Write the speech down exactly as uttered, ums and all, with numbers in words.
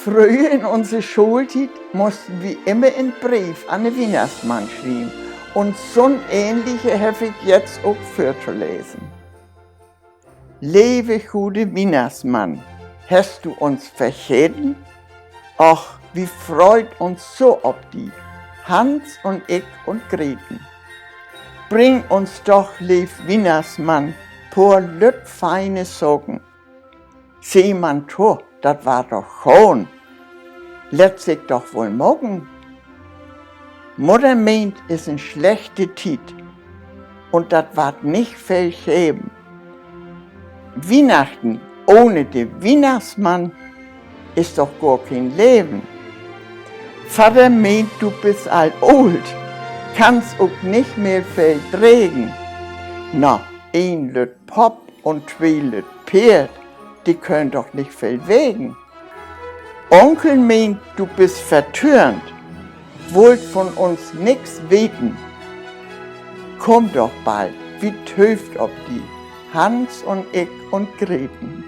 Fröher in unse Schooltiet mussten wi immer en Breef an de Wiehnachtsmann schrieven, un so'n ähnliche heff ik jetzt ok vörtolesen. Leve gode Wiehnachtsmann, hest du uns vergeten? Och, wi freut uns so op di, Hans un ik un Greten. Bring uns doch, leev Wiehnachtsmann, poor lütt feine Saken. Seh man to, dat warrt doch gohn. Lett sik doch woll maken. Mudder meent, is en slechte Tiet, un dat warrt nich veel geven. Wiehnachten ohne de Wiehnachtsmann is doch gor keen Leven. Vadder meent, du büst al oolt, kannst ok nich mehr veel dregen. Na, een lütt Popp un twee lütt Peerd, de köönt doch nich veel wegen. Onkel meent, du büst vertöörnt, wullt von uns nix weten. Kumm doch bald, wi töövt op di, Hans un ik un Greten.